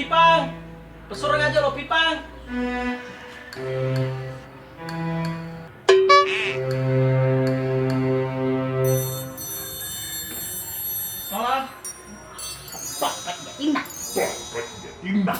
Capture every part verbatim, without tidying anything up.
Pipang, pesureng aja lo, Pipang. Salah. Inna.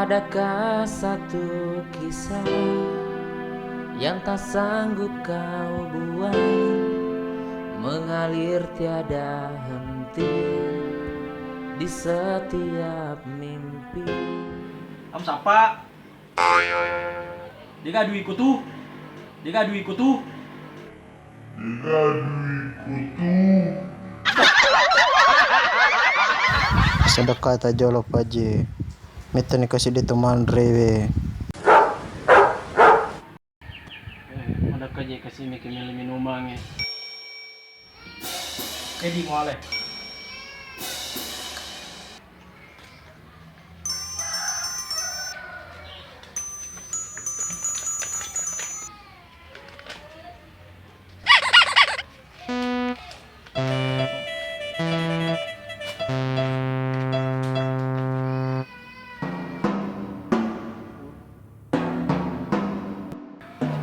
Adakah satu kisah yang tak sanggup kau buang, mengalir tiada henti di setiap mimpi? Am sapa? Dega duiku tu. Dega duiku tu. Dega duiku tu. Sedekah ta jolo, Paji. Metta ni kasi de to manre we. Eh, sedekah je kasi miki mili minumang e. Edi muale.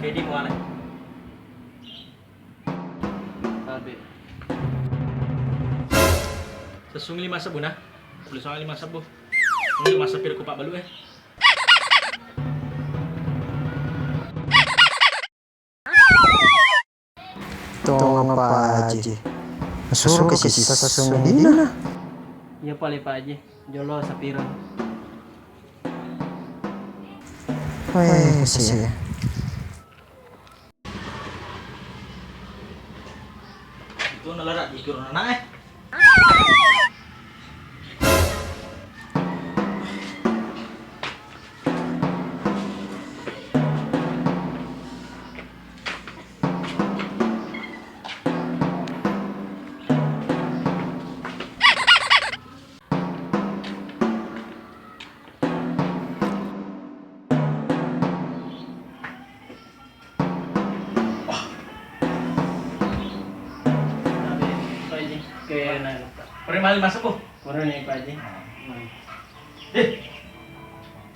Kedi muale. Tabe. Sessungi lima sebbu na. Seppulo songo lima sebbu. Ini masa piro ku pabbalu e. Tong apa aja. Suruh ke sisa sessungi dina. Iya pale Pak Haji. Jolo sapiro. Weh, kasih ya. Itu nalara di turun anak eh. Pura mali masuk, Bu. Pura nih, Pak Haji. Eh.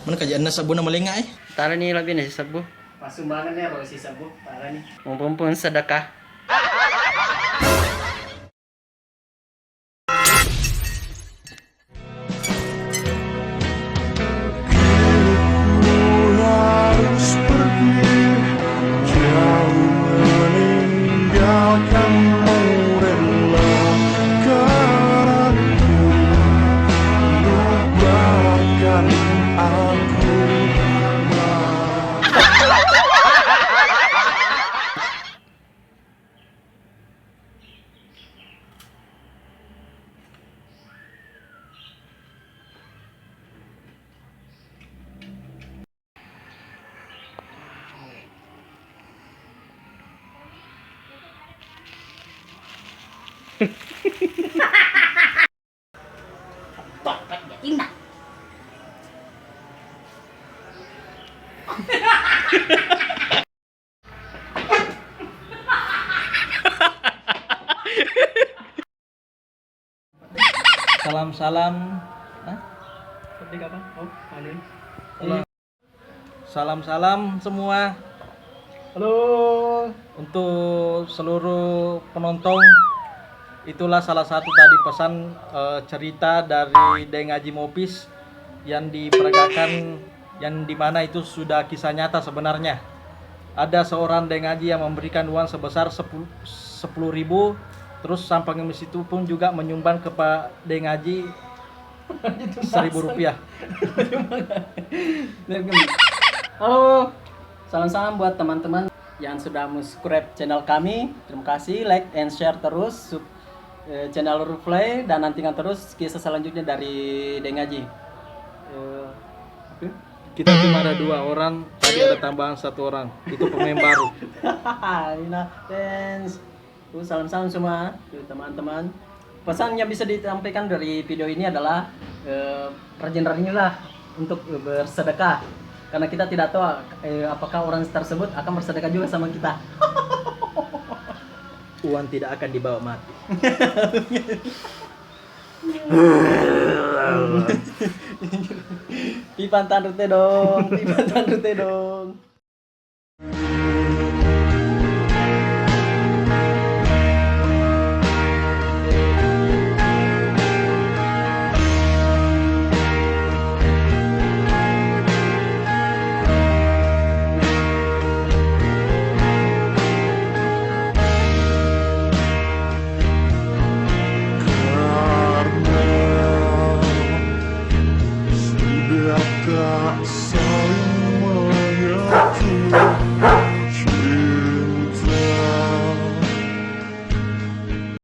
Mana kajianna sabbu na malenga, eh? Tara nih lebih nasi sabbu. Pas sumbangan nih, ro si sabbu. Tara nih. Mumpung-mumpung sedekah. Harus pergi jauh meninggalkanmu, rela karena lupakan aku. Inna. Salam-salam. Hah? Seperti kapan? Oh, anu. Salam. Salam-salam semua. Halo. Untuk seluruh penonton, itulah salah satu tadi pesan, eh, cerita dari Deng Aji Mopis yang diperagakan, yang dimana itu sudah kisah nyata sebenarnya. Ada seorang Deng Aji yang memberikan uang sebesar sepuluh, sepuluh ribu Terus sampang misi itu pun juga menyumbang ke Pak Deng Haji seribu rupiah. Halo, salam-salam buat teman-teman yang sudah subscribe channel kami. Terima kasih, like and share terus sub- eh, channel Replay dan nantikan terus kisah selanjutnya dari Deng Haji. Eh, apa? Kita cuma ada dua orang, tadi ada tambahan satu orang. Itu pemain baru. Lina Fans. Uh, salam-salam semua tuh teman-teman. Pesan yang bisa disampaikan dari video ini adalah eh, rajin-rajinlah untuk bersedekah. Karena kita tidak tahu eh, apakah orang tersebut akan bersedekah juga sama kita. Uang tidak akan dibawa mati. Pipan tanrute dong, pipan tanrute dong.